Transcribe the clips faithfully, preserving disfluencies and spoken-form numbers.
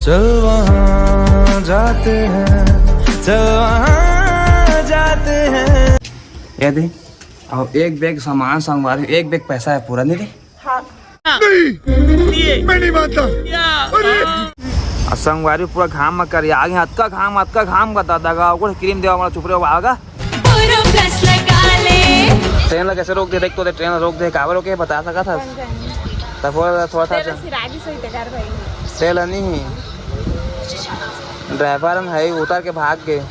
चल वहाँ जाते हैं, चल वहाँ जाते हैं। ये दे, और एक बैग सामान संगवारी, एक बैग पैसा है पूरा, नहीं दे? हाँ। नहीं, मैं नहीं मानता। अरे! आ संगवारी पूरा घाम में करिया गे, अतका घाम, अतका घाम का दादा गा, ओकर क्रीम देवा वाला चुप रे वागा। बोरो प्लस लगा ले। ट्रेन ला कैसे रोक दे, देख तो दे, ट्रेन ला रोक दे, काबर रोके, बता सकत हस? तब थोड़ा, थोड़ा सा तेल सिरागी सही तैयार भाई। तेल नहीं, ड्राइवर है, उतर के भाग गए।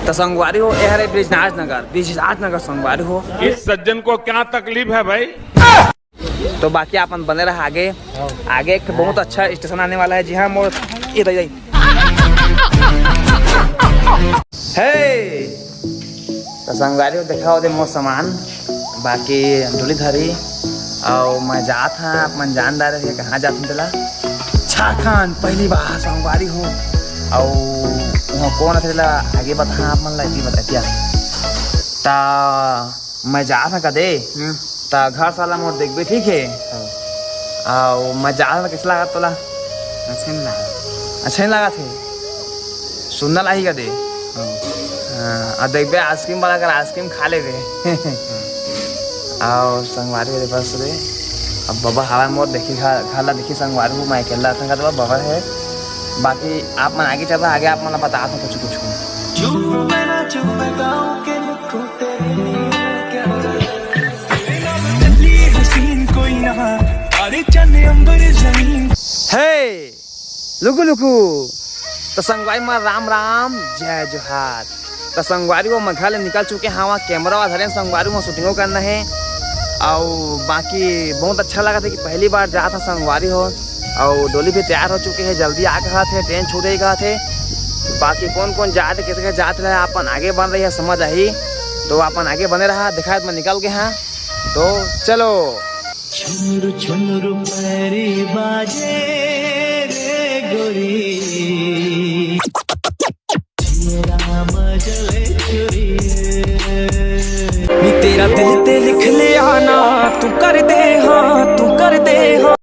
त संगवारी हो, ए हरे बृजराज नगर, बृजराज नगर संगवारी हो। इस सज्जन को क्या तकलीफ है भाई? तो बाकी आपन बने रहा आगे, आगे एक बहुत अच्छा स्टेशन आने वाला है। जी हाँ, मोर इधर जाई। हे, त संगवारी हो, देखा हो दे मोर सामान, बाकी डोली धरी, अउ मैं जात हाँ, आप मन जान डारे रहिए कहाँ जात हूँ तेला। झारखंड पहली बार संगवारी हो, अउ वहाँ कौन अथे तेला आगे बता, आप मन ला इतनी बता दिया। ता मैं जात हाँ कदे, हम्म। ता घर साला मोर देखबे, ठीक है? हाँ। अउ मैं जात हाँ, कैसे लागत तोला? अच्छा नहीं लागत। अच्छा नहीं लागत है? सुंदर लाही कदे? हाँ। हाँ, अउ देखबे आइसक्रीम वाला कर आइसक्रीम खा लेबे। अउ संगवारी वाले बस रे, अब बाबा हवा मोर देखी, घर, घर ला देखी संगवारी हो, मैं अकेला था, बाबा है। बाकी आप मन आगे चला, आगे आप मन ला बता सकते कुछ कुछ। हे, लुकु लुकु। त संगवारी मन राम राम, जय जोहार। त संगवारी हो, मैं घर ले निकल चुके हवा, कैमरा वा धरे संगवारी हो, शूटिंगो करना है। अउ बाकी बहुत अच्छा लगा था कि पहली बार जात हा संगवारी हो, अउ डोली भी तैयार हो चुके है, जल्दी आ कहा थे, ट्रेन छूटे कहा थे। बाकी कौन कौन जात, कैसे कैसे जात रहे, आपन आगे बन रही है, समझ आही, तो आपन आगे बने रहा, दिखाए मैं निकल गए हाँ, तो चलो। छुनुर छुनुर पैरी बाजे रे गोरी। नी तेरा दिल ते लिख लिया ना, तू कर दे हाँ, तू कर दे हाँ।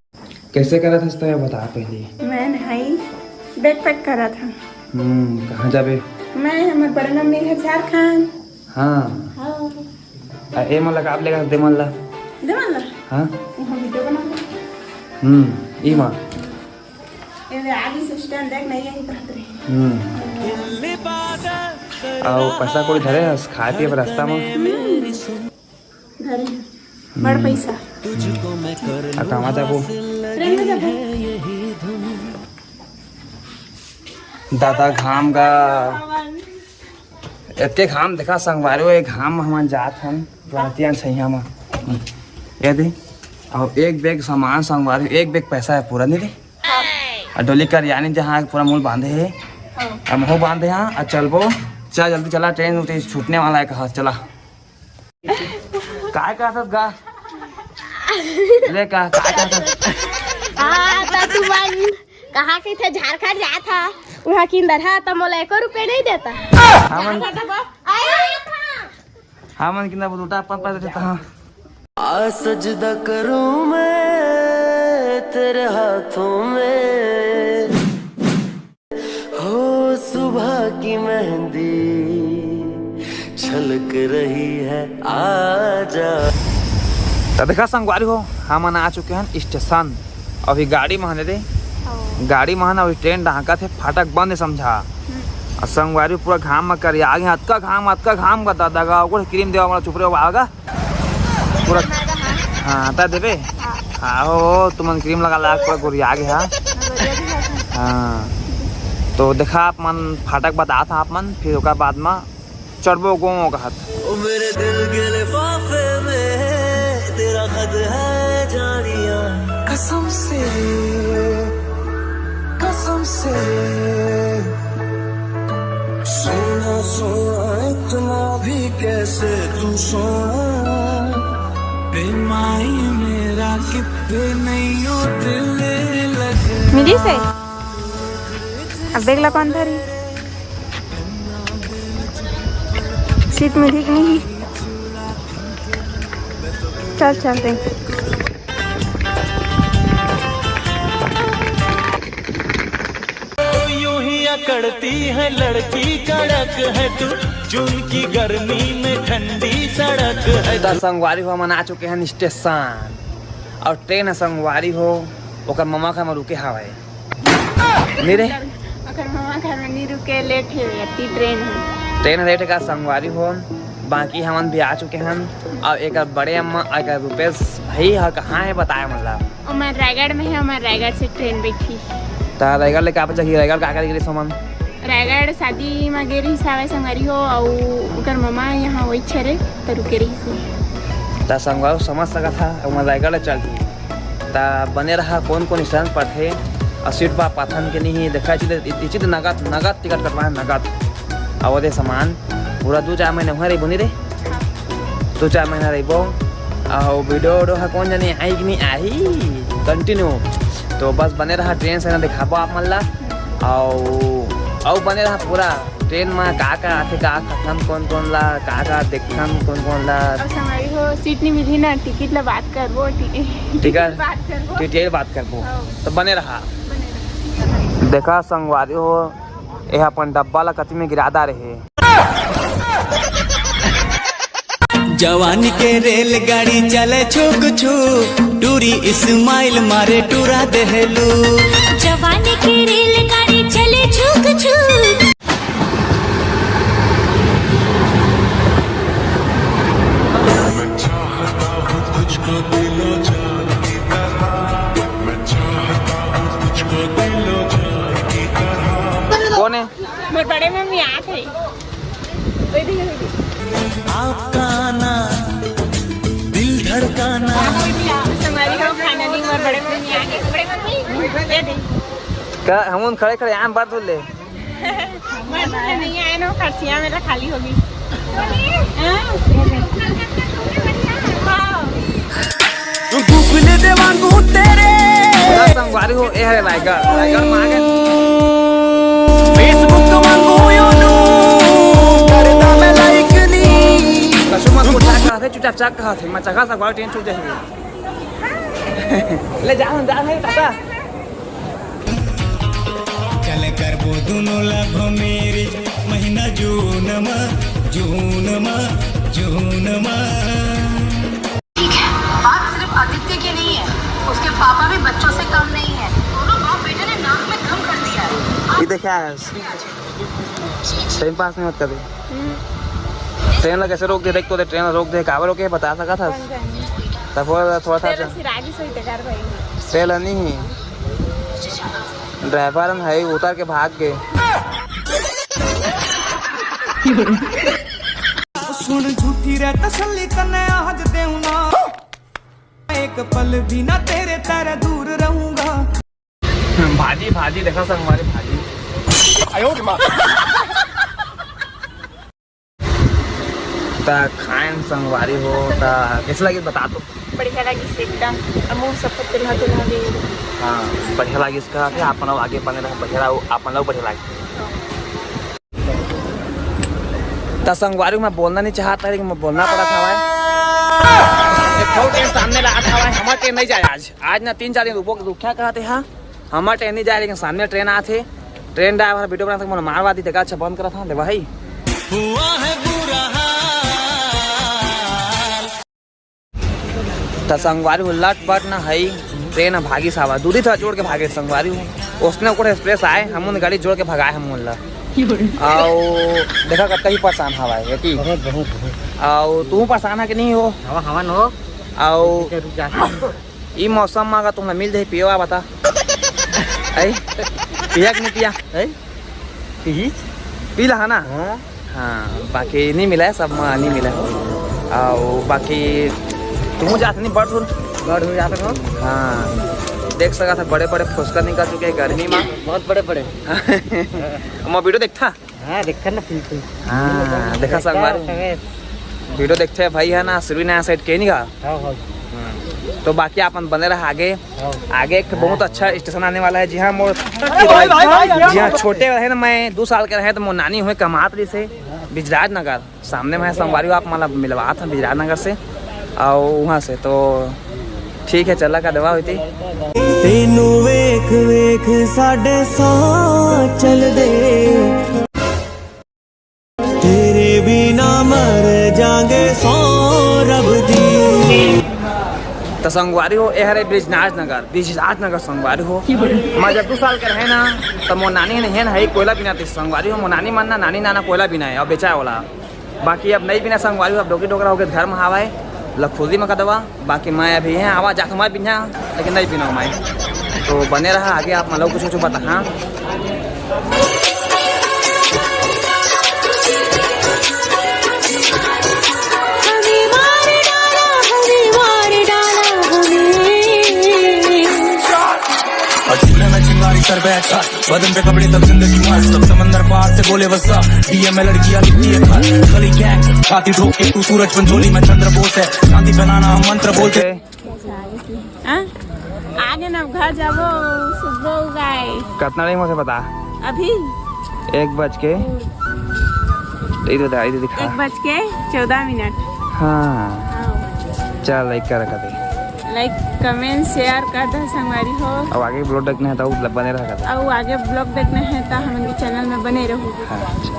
कैसे करत हस तो ये बता पहले। मैं नहाई, बैग पैक करत हूँ। हम्म, कहाँ जाबे? मैं, हमर बड़े मम्मी घर झारखंड। हाँ। हाँ। आ, ए मन ला काप लेगा, दे मन ला। दे मन ला? हाँ। वहाँ वीडियो बना ले। हम्म, ई माँ। ए, आगे से स्टैंड देख, नहीं यही बात रही। हम्म। अउ पैसा कोई धरे हस, खाए पिए बर रास्ता में? हम्म। धरे हस। बड़ पैसा। आ, कमा जाबो। ट्रेन में जाबो। दादा घाम गा। एतके घाम देखा संगवारी हो, ए घाम म हमन जात हन, पुरनतिया छइहा म। ये दे, अउ एक बैग सामान संगवारी, एक बैग पैसा है पूरा, नहीं दे? हाँ। अउ डोली कर यानी जहाँ पूरा मूल बांधे है। हाँ। अब हो बांधे हाँ, अउ चलबो, चल जल्दी चला, ट्रेन उठे छूटने वाला है, कहा चला। काय कहत हस गा? ले का, काय कहत हस? हाँ, त तुमन कहाँ कहिथे झारखंड जात हा, उहाँ किंदर हा, त मोला एको रुपया नहीं देता। हमन, हमन किंदर बोलता अपन पैसा देता हाँ। आज सजदा करूं मैं तेरे हाथों में। हो सुबह की मेहंदी छलक रही है, आजा। त देखा संगवारी हो, हमन आ चुके हन स्टेशन। अभी गाड़ी म हन रे, गाड़ी म हन, अभी ट्रेन डहाकत हे, फाटक बंद हे समझा। अउ संगवारी पूरा घाम म करिया गे, अतका घाम, अतका घाम का दादा गा, ओकर क्रीम देवा वाला चुप रे आगा। पूरा, हाँ, त देबे? हाँ। हाँ, हो, हो, तुमन क्रीम लगा ला, पूरा गोरिया गे, हाँ। हाँ। तो देखा, आप मन फाटक बतात हा आप मन, फिर ओकर बाद म चढ़बो गो कहत। ओ मेरे दिल के लिफाफे में तेरा खत है जानिया। कसम से, कसम से। सोना, सोना, इतना भी कैसे तू सोना। बेमाई मेरा कितने नहीं हो दिल लगे। मिली से? अब बैग ला कौन धरी? सीट मिली कि नहीं? चल, चलते। लड़ती है लड़की कड़क है तू, जून की गर्मी में ठंडी सड़क है। त संगवारी हो, हमन आ चुके हैं स्टेशन, और ट्रेन ह संगवारी हो, ओकर ममा घर म रुके हवय। नहीं रे, ओकर ममा घर म नहीं रुके, लेट हे, अति ट्रेन है। ट्रेन लेट का संगवारी हो, बाकी हमन भी आ चुके हैं। और एक बड़े अम्मा, एक रुपेश भाई ह, कहाँ है बताए मतलब। ओमन रायगढ़ में है, ओमन रायगढ़ से ट्रेन बैठी। त रायगढ़ ले का बचा कि रायगढ़ का करे गिरी सोमन? रायगढ़ शादी म गे रहिस हावय संगवारी हो, अउ ओकर ममा यहाँ वही छरे त रुके रहिस हे। त संगवारी हो समझ सकत हा, ओमन रायगढ़ ले चल दिही। त बने रहा, कौन कौन स्टेशन पड़थे अउ सीट बा पाथन के नहीं देखा, इचित इचित नगद नगद टिकट कटवाए नगद। अउ ओदे सामान पूरा दू चार महीना हुआ रही बुनी रे। दू चार महीना रहिबो। अउ वीडियो वीडियो ह कौन जाने आई कि नहीं आई कंटिन्यू। तो बस बने रहा, ट्रेन से ना दिखाबो आप मन ला। अउ अउ बने रहा पूरा ट्रेन में का का आथे, का खाथन, कौन कौन ला, का का देखथन, कौन कौन ला। अब संगवारी हो, सीट नहीं मिली ना, टिकट ला बात करबो, टिकट बात करबो। टिकट बात करबो। हाँ। तो बने रहा। बने रहा। देखा संगवारी हो, एहा अपन डब्बा ला कति में गिरा डारे हे। जवानी के रेलगाड़ी चले छुक छुक, टूरी स्माइल मारे टूरा देहलू। जवानी के रेलगाड़ी चले छुक छुक। कौन है? मोर बड़े मम्मी आत है। आपका आना, दिल धड़काना। संगवारी हो, finally मोर बड़े मम्मी आ गए। बड़े मम्मी, दे दे। का हमन खड़े खड़े आम बार धुल ले। मैं तो नहीं आए ना, खर्चिया मेरा खाली होगी। हाँ। हाँ। भूखले देवांगू तेरे। पूरा संगवारी हो, ए हरे रायगढ़, रायगढ़ में आ गए। Facebook वांगू योनू, करदा में like नी। कछु मत बोल, चुपचाप चक कहा थे, मैं चका सा ट्रेन छूट जाएगी। ले जा, हम जा रहे हैं, टाटा। चल करबो दोनों love marriage, महीना जून मा, जून मा, जून मा। ठीक है, बात सिर्फ आदित्य की नहीं है, उसके पापा भी बच्चों से कम नहीं है। दोनों बाप बेटे ने नाक में दम कर दिया है। ये देखा है, टाइम पास नहीं होता कभी। ट्रेन ला कैसे रोक दे, देख तो दे, ट्रेन ला रोक दे, काबर रोके, बता सकत हस? कौन जाने? तब वो थोड़ा सा तेल सिरागी सही तैयार भाई। तेल नहीं, ड्राइवर है, उतर के भाग गए। सुन झूठी रे तसल्ली तन्ने आज देऊ ना, एक पल भी ना तेरे तर दूर रहूंगा। भाजी, भाजी देखा संगवारी, भाजी। आयो रे माँ। त खाएन संगवारी हो, त कैसे लगी बता तो। बढ़िया लगी एकदम, अमूल सब तुल्हा तुल्हा भी। हाँ, बढ़िया लगी इसका, फिर आप लोग आगे बने रहे, बढ़िया रहो, आप लोग बढ़िया लगे। त संगवारी, मैं बोलना नहीं चाहता, लेकिन मैं बोलना पड़ा था भाई। एक ठो ट्रेन सामने ला था भाई, हमारे ट्रेन नहीं जाए आज। आज ना तीन चार दिन रुको, रुक्या कहते हाँ, हमारे ट्रेन नहीं जाए, लेकिन सामने ट्रेन आते। ट्रेन ड्राइवर वीडियो बनाते, मोला मारवा दी, देखा, अच्छा बंद करा था, ले भाई। हुआ है बुरा हाल। त संगवारी हो, लट पट न हई, ट्रेन ह भागिस हावय। दूरी थोड़ा जोड़ के भागे संगवारी हो। ओसने ओकर एक्सप्रेस आए, हमन गाड़ी जोड़ के भगाए हमन ला। अउ देखा कतका ही परेशान हवय, है कि? बहुत, बहुत, बहुत। अउ तू परेशान है कि नहीं हो? हवा, हवा न हो। अउ रुक जा, रुक जा। ई मौसम में अगर तुमला मिल जाए पियो, बता। ऐ? पिया कि नहीं पिया? ऐ? पीही? पी लहा ना? हाँ। हाँ, बाकी नहीं मिला है, सब में नहीं मिला है। अउ बाकी तुम जात नहीं, बड़ दूर। बड़ दूर जात हो? हाँ, देख सकत है, बड़े-बड़े फुसका निकल चुके हैं गर्मी में। बहुत बड़े-बड़े। मैं वीडियो देखता। हाँ, देखता ना, बिल्कुल। हाँ, देखा संगवारी। वीडियो देखते हैं भाई, है ना, सुरवी नया सेट के नहीं का? हाँ, हाँ। तो बाकी अपन बने रहा आगे। आगे एक बहुत अच्छा स्टेशन आने वाला है। जी हाँ, मोर, जी हाँ, छोटे रहे ना, मैं दो साल के रहे तो मोर नानी हुए कमात रही से बिजराज नगर, सामने में है संगवारी हो, आप मतलब मिलवात हैं बिजराज नगर से और वहाँ से। तो ठीक है, चला का दवा होती। तेनू वे ਵੇਖ ਵੇਖ ਸਾਡੇ ਸਾਹ ਚੱਲਦੇ, ਤੇਰੇ ਬਿਨਾ ਮਰ ਜਾਗੇ ਸੌ ਰੱਬ ਦੀ। त संगवारी हो, ए हरे ब्रिजराज नगर, ब्रिजराज नगर संगवारी हो। मैं जब दू साल के रहे ना, त मोर नानी ने हेन है कोयला बिना थे संगवारी हो। मोर नानी मन ना, नानी नाना कोयला बिना है और बेचा है वाला। बाकी अब नहीं बिना संगवारी हो, अब डोकरी डोकरा होके घर में हवाए, लखुदी में कदवा। बाकी मैं अभी है आवा जात मैं बिना, लेकिन नहीं बिना मैं। तो बने रहा आगे, आप मतलब कुछ कुछ बता। हाँ, और झूले में चिंगारी सर पे अच्छा, बदन पे कपड़े तब जिंदगी मस्त, तब समंदर पार से बोले वस्ता। डीएम में लड़कियां लिखती है खत, गली गैंग छाती ठोक के तू सूरज पंचोली में चंद्र बोस है, शांति फैलाना हम मंत्र बोलते। हाँ? आगे ना घर जाबो, सुबह उगाए। कितना टाइम होते पता? अभी एक बज के, इधर दिखा, इधर दिखा। एक बज के चौदह मिनट। हाँ। हाँ। चल, लाइक कर रखा दे। लाइक, कमेंट, शेयर कर दे संगवारी हो। अब आगे ब्लॉग देखने हैं तो बने रहा कर। अब आगे ब्लॉग देखने हैं तो हमन के चैनल में बने रहो। हाँ, अच्छा।